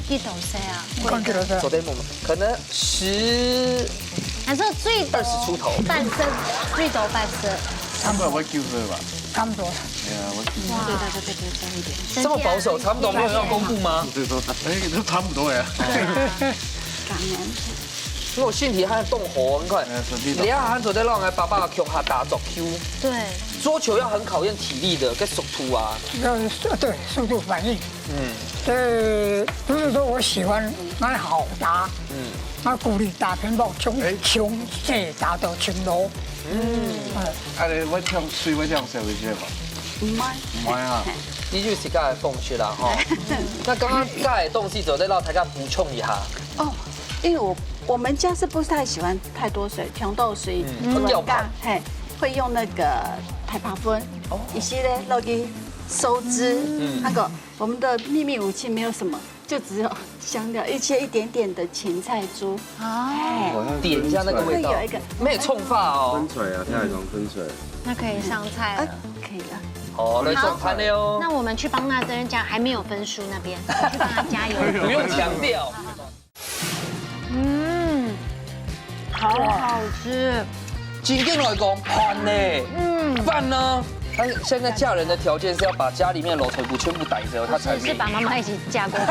几多岁啊？你看几多岁啊？昨天我们可能十，还是最多二十出头。半岁，最多半岁。他们会九岁吧？差不多。对啊，我哇，这个再多加一点。这么保守，差不多没有要公布吗？哎，都差不多呀。感恩。因为我身体还冻火，你看，哎，身体冻。你要喊昨天让我爸爸共下打桌球，对。桌球要很考验体力的，跟速度啊。要，对，速度反应。 嗯。这不是说我喜欢，那好打，嗯。那鼓励打乒乓球，哎。从小打到青楼。嗯。哎。啊，你会唱，水会唱小一些吧？唔会。唔会啊。你就自家个风趣啦，吼。那刚刚加的东西，就再让大家补充一下。哦，因为我，我们家是不太喜欢太多水，全都水，嗯，我们家，要调配。嘿，会用那个太白粉，哦。一些呢，落去收汁，嗯。那个 我们的秘密武器没有什么，就只有香料，一些一点点的芹菜珠。哦。哎，点一下那个味道。会有一个没有冲发哦。分出来啊，它有一种分出来。那可以上菜了。哎，可以了。哦，来上菜了哦。那我们去帮那边加，还没有分数那边，去帮他加油。不用强调。 嗯，好好吃。正经来讲，饭呢？嗯。饭呢？但是现在嫁人的条件是要把家里面的老菜脯全部带走，她才是，是把妈妈一起嫁过去。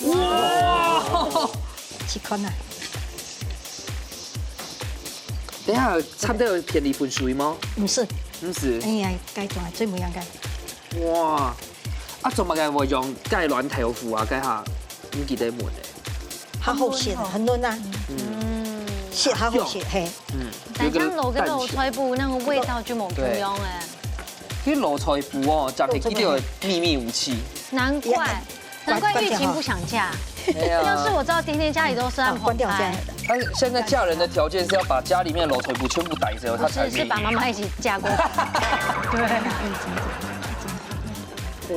哇！去看啊。等一下，差不多有便宜分水吗？不是。不是。哎呀，该种最不应该。 哇，啊，做么个会用该卵豆腐啊？该下，你记得问的。好好食，很嫩啊。嗯。食好好食，嘿。嗯。但像老个老菜脯，那个味道就冇不一样哎。其实老菜脯哦，讲起记得秘密武器。难怪。 难怪玉琴不想嫁。哎呀。要是我知道天天家里都是按捧开。关掉这样。她现在嫁人的条件是要把家里面的老菜脯全部带走，她才愿意。不是，是把妈妈一起嫁过去。对。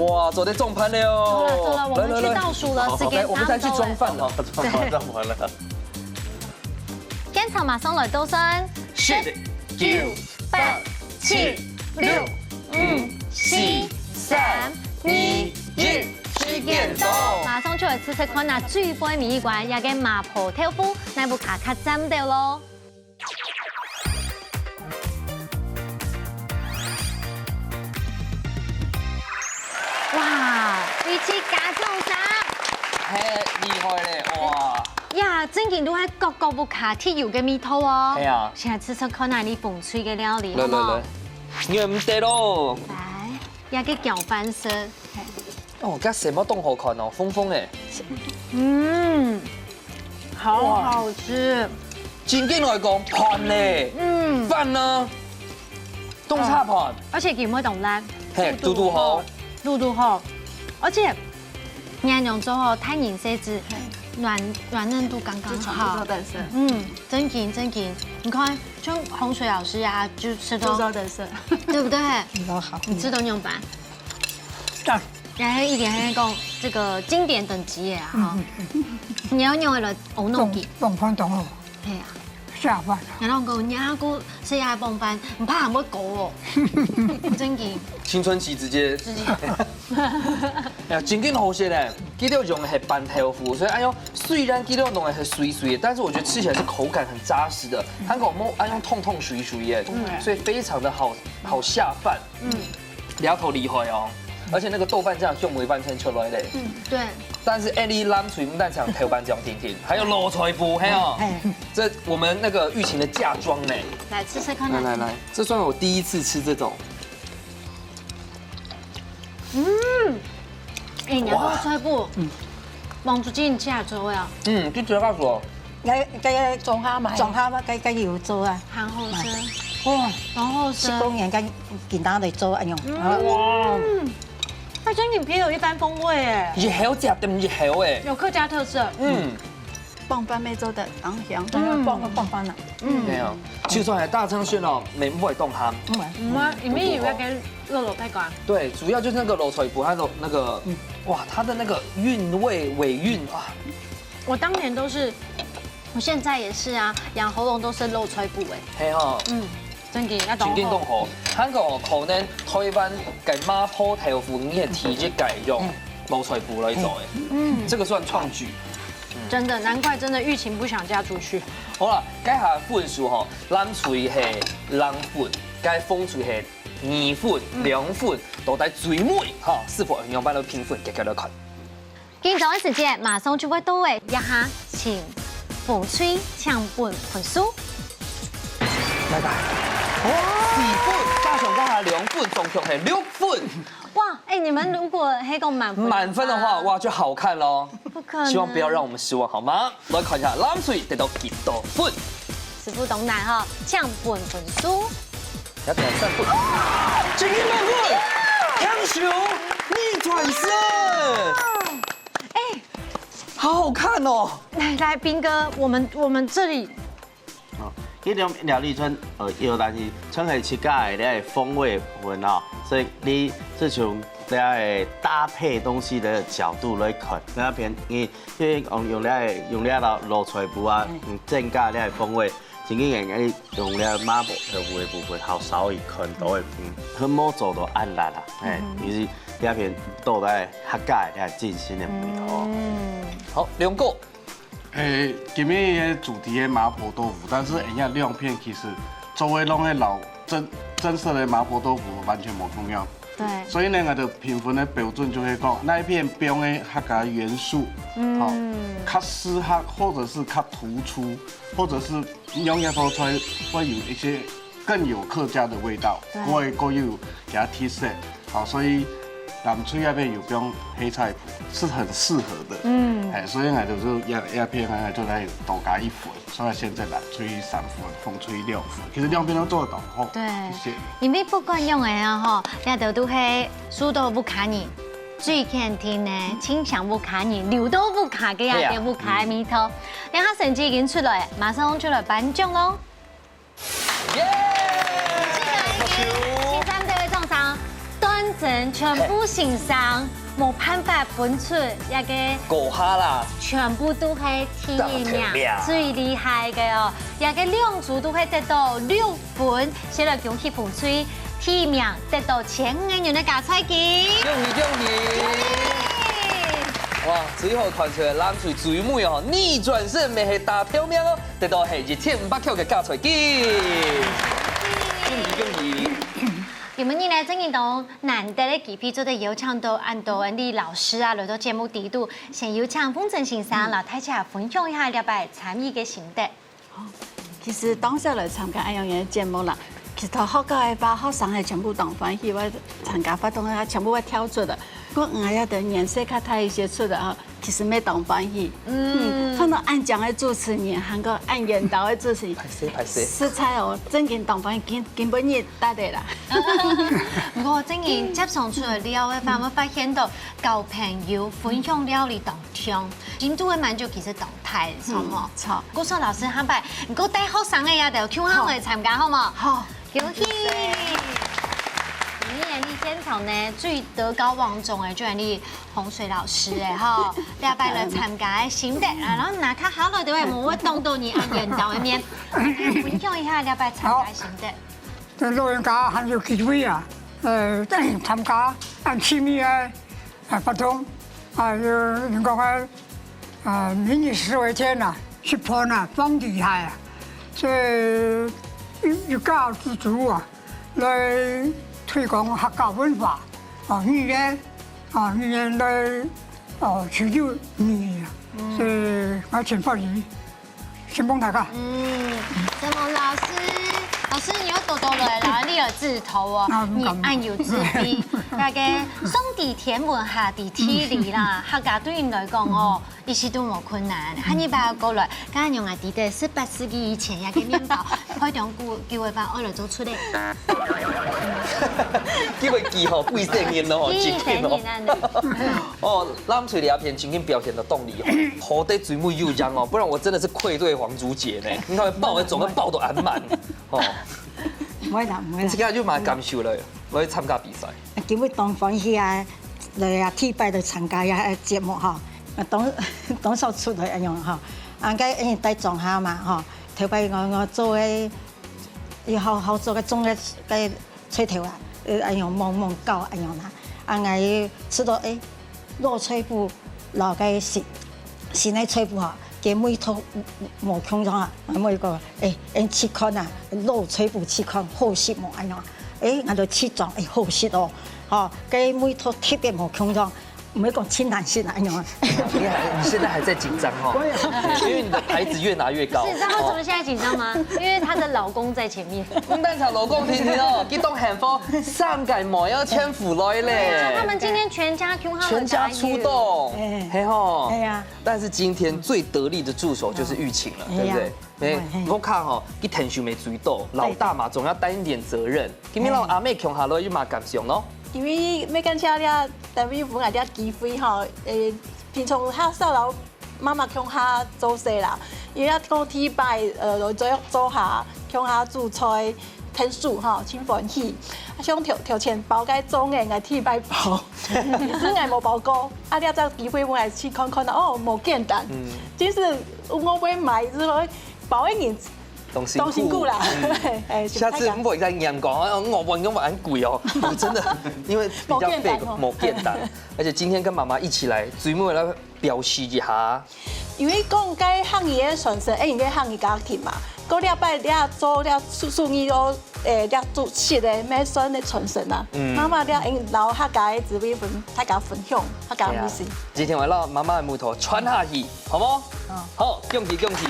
哇，做得中盘了哦。走了，走了，我们去倒数了，来，来，来。时间差不多了。来，我们再去装饭了。装完了，装完了。 现场马上来倒算，十、九、八、七、六、五、四、三、二、一，时间到。马上就来试试看啊，最尾尾一关，这个麻婆豆腐，哪部卡卡赞到咯？哇，一起加中啥？嘿，厉害嘞，哇！呀，正經都係各各屋下特有个味道哦。係啊。先來試試看啊，你紅隊个料理，來，好不好？來，來。你毋得咯。來，這个攪拌式。哦，這色目當好看哦，紅紅个。嗯，好好吃。哇。正經來講，飯呢？嗯。飯呢？當差飯。而且佢毋會當爛，嘿，堵堵好。堵堵好。而且，你看用做好，太凝實質，軟，軟嫩度剛剛好。就全部都在身。嗯，正經，正經。你看，像洪水老師呀，就食到，都知道在身。對不對？你都好。你吃到牛排。讚。然後一點還講這個經典等級耶啊，哈。嗯，嗯，嗯。你要用了，哦，弄給。放，放寬懂了。嘿啊。下飯啊。然後講，你要過吃下飯，毋怕還會狗哦。正經。青春期直接。直接。哎呀，正經好食咧，佢兜用个係粄豆腐，所以哎喲，雖然佢兜弄个係水水个，但是我覺得吃起來是口感很扎實的，還有無哎喲，痛痛水水耶，嗯。所以非常的好，好下飯。嗯。料頭厲害哦，而且那個豆瓣醬就沒半天出來嘞。嗯，對。但是哎，你藍隊毋單淨豆瓣醬定定，還有老菜脯，嘿哦。哎。這我們那個玉琴的嫁妝呢。來吃吃看啊。來來來，這算我第一次吃這種。嗯，哎，你要哇。老菜脯，嗯。望出去你嫁妝啊。嗯，就知道說。該，該做下嘛，做下嘛，該，該有做啊。很好吃。哇，很好吃。十公年該今當來做，哎喲，嗯。哇。它真的別有一番風味哎。一口接等一口哎。有客家特色。嗯。傍飯乜做得當香，嗯。傍，傍飯啊。嗯。對啊，就算係大腸線哦，乜毋會當鹹。嗯。嗯啊，裡面有那個肉肉配瓜。對，主要就是那個老菜脯，它的那個，嗯。哇，它的那個韻味、尾韻啊。我當年都是，我現在也是啊，養喉嚨都是老菜脯哎。嘿吼。嗯。 正經，愛當好。正經當好。還過可能台灣个麻婆豆腐，你係第一个用老菜脯來做个。嗯。這個算創舉。真的，難怪真的玉琴不想嫁出去。好啦，該下分數吼，藍隊係零分，該紅隊係二分、兩分，到底最尾哈，是否會仰般來評分，繼續來看。 緊張个時節馬上就會到位，這下請紅隊請分分數。拜拜。四分，加上這下兩分，總共係六分。哇，哎，你們如果係講滿分的話，滿分的話，哇，就好看咯。不可能。希望不要讓我們失望，好嗎？來看一下，藍隊得到幾多分？師傅當難哈，請分分數。 要點三分。正經滿分，強手逆轉勝。哎。好好看哦。來，來，斌哥，我們，我們這裡。哦，這種料理全，呃，有，但是全係自家个這个風味分哦，所以你是從這个搭配東西的角度來看，那片你，因為用，用這个，用這个老菜脯啊，嗯。嗯，增加這个風味。 正經个，用這麻婆豆腐个部分，較少會看到个，嗯，佢無做到恁辣啊，嘿，嗯哼。其實這片做到客家个這个真心个味道。嗯。好，龍哥。誒，今日个主題个麻婆豆腐，但是人家兩片其實做个攏个老，真，真實个麻婆豆腐完全無共樣。對。所以呢，𠊎兜評分个標準就係講，哪一片放个客家元素，嗯。好，較適合或者是較突出， 或者是用這道菜會有一些更有客家的味道，對。會，會有其他特色。好，所以藍隊那邊有用黑菜脯，是很適合的。嗯。哎，所以𠊎兜就這，這片𠊎就來多加一分，所以現在藍隊三分，紅隊兩分，其實兩邊都做得到吼。對。謝謝。因為不管用个啊吼，這兜都係受到屋下人最肯定个，親像屋下人，留到屋下个啊，對啊。這屋下个味道。 等下成績已經出來，馬上就來頒獎咯。耶！先生，先生，這位掌聲，端正全部先生，無辦法分出一個高下啦。全部都係第一名，最厲害个哦。這個兩組都係得到六 分，先來恭喜紅隊第一名得到千五個銀个加菜金。恭喜恭喜！耶！哇，最後看出來藍隊最尾哦，逆轉勝乜係打頭名哦，得到係一千五百塊个加菜金。恭喜恭喜！今晡日呢，真个當難得个機會，做得邀請到恁多位老師啊，來到節目底肚，先邀請鳳珍先生，摎大家分享一下這擺參與个心得。其實當時來參加恁樣个節目啦，其實學校个話，學生係全部當歡喜，𠊎參加活動啊，全部會跳出个。毋過𠊎也得年歲較大一些出个啊，其實乜當歡喜。嗯，碰到恁靚个主持人，還過恁緣投个主持人，歹勢，歹勢。實在哦，真个當歡喜，今，今晡日得个啦。毋過真个接上出來了个話，𠊎發現到交朋友、分享料理當重，深度个滿足其實當大，著無？著。故所老師下擺，你過帶學生个也得共下來參加，好無？好。恭喜！今晡日你現場呢，最德高望重个就係你洪水老師个吼，這擺來參加个心得，啊，然後拿卡下來个話，無會當到你恁緣投个面，分享一下這擺參加个心得。這老人家還有機會啊，呃，參加恁親密个，啊，活動，啊，有人講啊，啊，民以食為天啊，食飯啊，當厲害啊，所以一，一家之主啊，來推廣客家文化，啊，語言，啊，語言來，啊，求救語言啊，所以𠊎盡歡喜。 承蒙大家。嗯，承蒙老師，老師你又多多來啦，你有自投哦，啊，你恁有自信，大家上知天文下知地理啦，客家對你來講哦，一息都無困難。下二擺過來，剛剛用啊，記得十八世紀以前那個麵包，開張久久个話，愛來做出來。叫佢記好，幾十年咯，幾十年啊。哦，藍隊這片真經表現到當厲害。 好得最尾有贏哦，不然我真的是愧對黃竹姐呢。你看報个總要報到恁滿，哦。毋會啦，毋會啦。你這個就蠻感受了，來參加比賽。今日當歡喜啊，來啊，第一擺來參加呀節目吼，啊，當，當少出來恁樣吼，啊，該因為在莊下嘛吼，頭擺𠊎，𠊎做个，也好好做个種个，个 菜頭啊，呃，恁樣忙忙搞恁樣啦。啊，𠊎試著，欸，老菜脯摎該新，新个菜脯吼，該味道無，無共樣啊。𠊎問講，欸，𠊎試看啊，老菜脯試看好食無恁樣。欸，𠊎就試著，欸，好食哦。吼，該味道特別無共樣。 毋會講盡難食啊，恁樣啊。你還，你現在還在緊張哦，對啊。因為你的牌子越拿越高。是，那為什麼現在緊張嗎？因為她的老公在前面。毋單淨老公天天哦，佢當幸福，三個妹仔全部來咧。對啊，他們今天全家共下來參與。全家出動，哎。嘿吼。哎呀。但是今天最得力的助手就是玉琴了，哎呀。對不對？哎，哎。我看吼，佢天生沒注意到，老大嘛，對，對。總要擔一點責任。今天摎阿姆共下來，有麼感想咯？ 因為愛感謝這單位分𠊎這機會吼，呃，平常較少摎媽媽共下做事啦，因為講第一擺，呃，來做，做下，共下煮菜，𢯭手吼，真歡喜。啊，像頭，頭前包該粽仔，𠊎第一擺包，係𠊎無包過。啊，這隻機會分𠊎去看看，哦，無簡單。嗯。真係有外背買，係講包个人當辛苦。當辛苦啦。嗯。哎，下次毋好再硬講，啊，外背恁貴哦，真的，因為比較貴，無簡單哦。無簡單。而且今天跟媽媽一起來，最尾來表示一下。因為講該客語个傳承，哎，應該客語家庭嘛，過這擺這做這手，手藝哦，哎，這做食个，乜算个傳承啊。嗯。媽媽這，哎，摎客家个滋味分大家分享，客家味緒。對啊。今天𠊎摎媽媽个木頭傳下去。 好無？好。好，恭喜恭喜！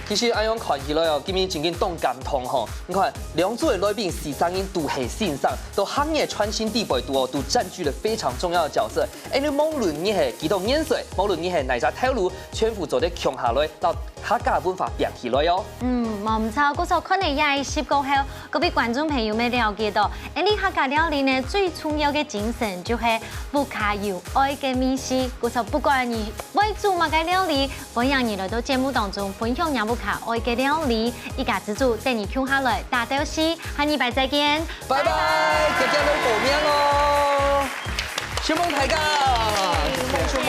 其實恁樣看起來哦，今日真經當感動吼。你看，兩組个來賓四儕人都係先生，在行業創新底背肚哦，都佔據了非常重要的角色。因為無論你係幾多年歲，無論你係哪隻頭路，全部做得共下來，摎客家文化拼起來哦。嗯，無毋著，故所看了這一集過後， 各位觀眾朋友乜了解到，𠊎俚客家料理呢，最重要个精神就係屋下有愛个味緒。故所不管你會煮麼个料理，歡迎你來到節目當中分享若屋下愛个料理。一家之煮，等你共下來打鬥敘，下禮拜再見。拜拜，遽遽來報名哦！承蒙大家，承蒙，承